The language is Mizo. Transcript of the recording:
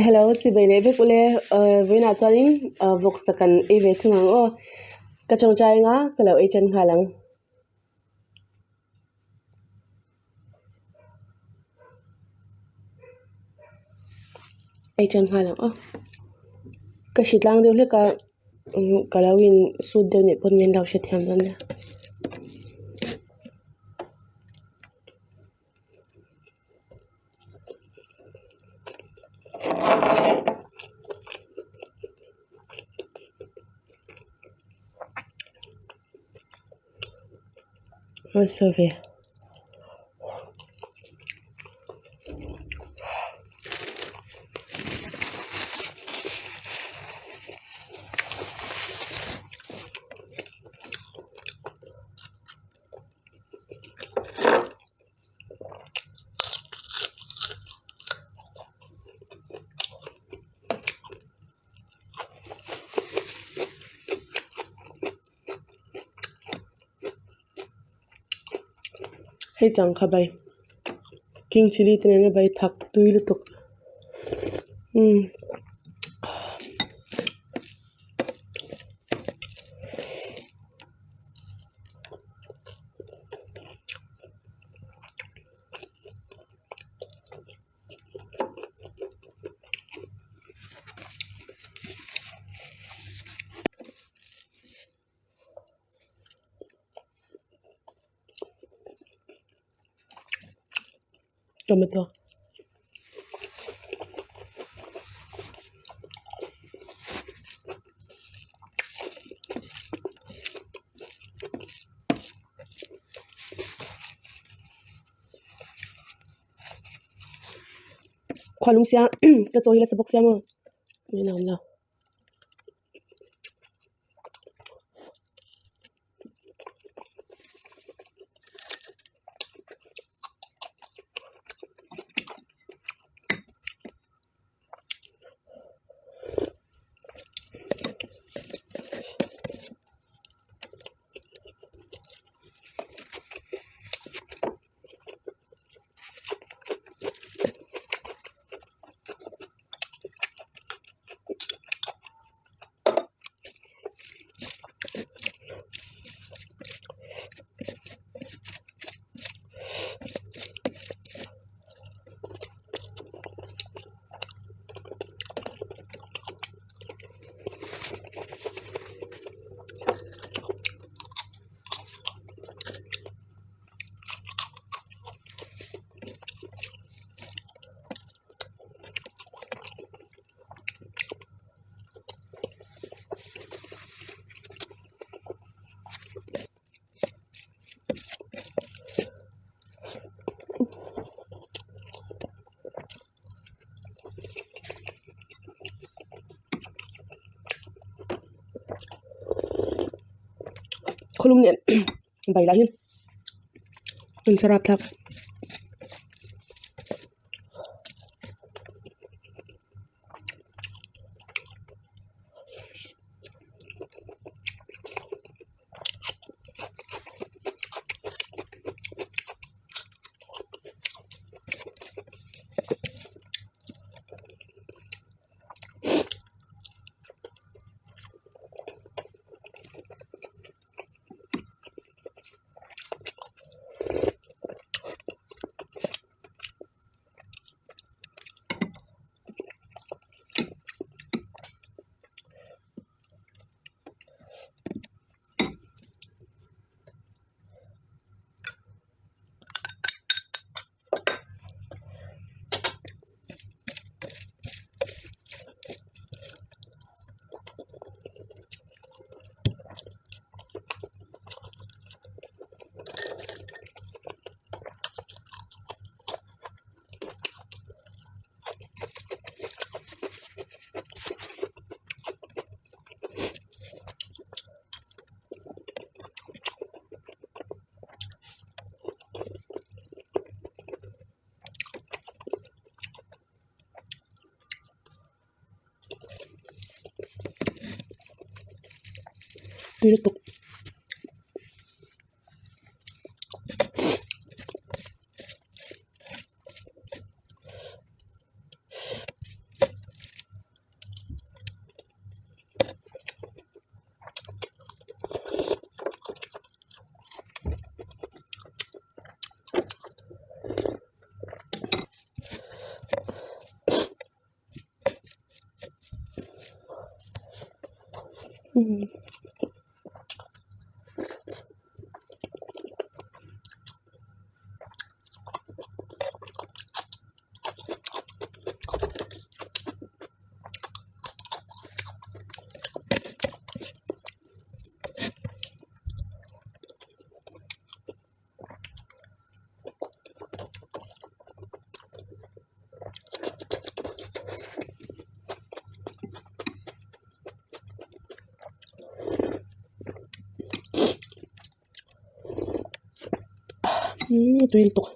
Hello chibai leh vek ule vawiinah chuanin vawksa kan ei ve thung ang aw ka tawngtai anga ka lo ei tan nghal ang. Ei tan nghal ang aw ka hritlang deuh hlek a ka lo in sut deuh nih pawn min lo hrethiam dawn nia. Ve. Hei changkha bai king chilli te nena bai thak tui lutuk umm. Tomato. Khualung sia ka chaw hi la sa bawk sia maw ni awm lo. Khawlum nen bai lah hi an sa rapthlak. Tui lutuk. Umm tui lutuk.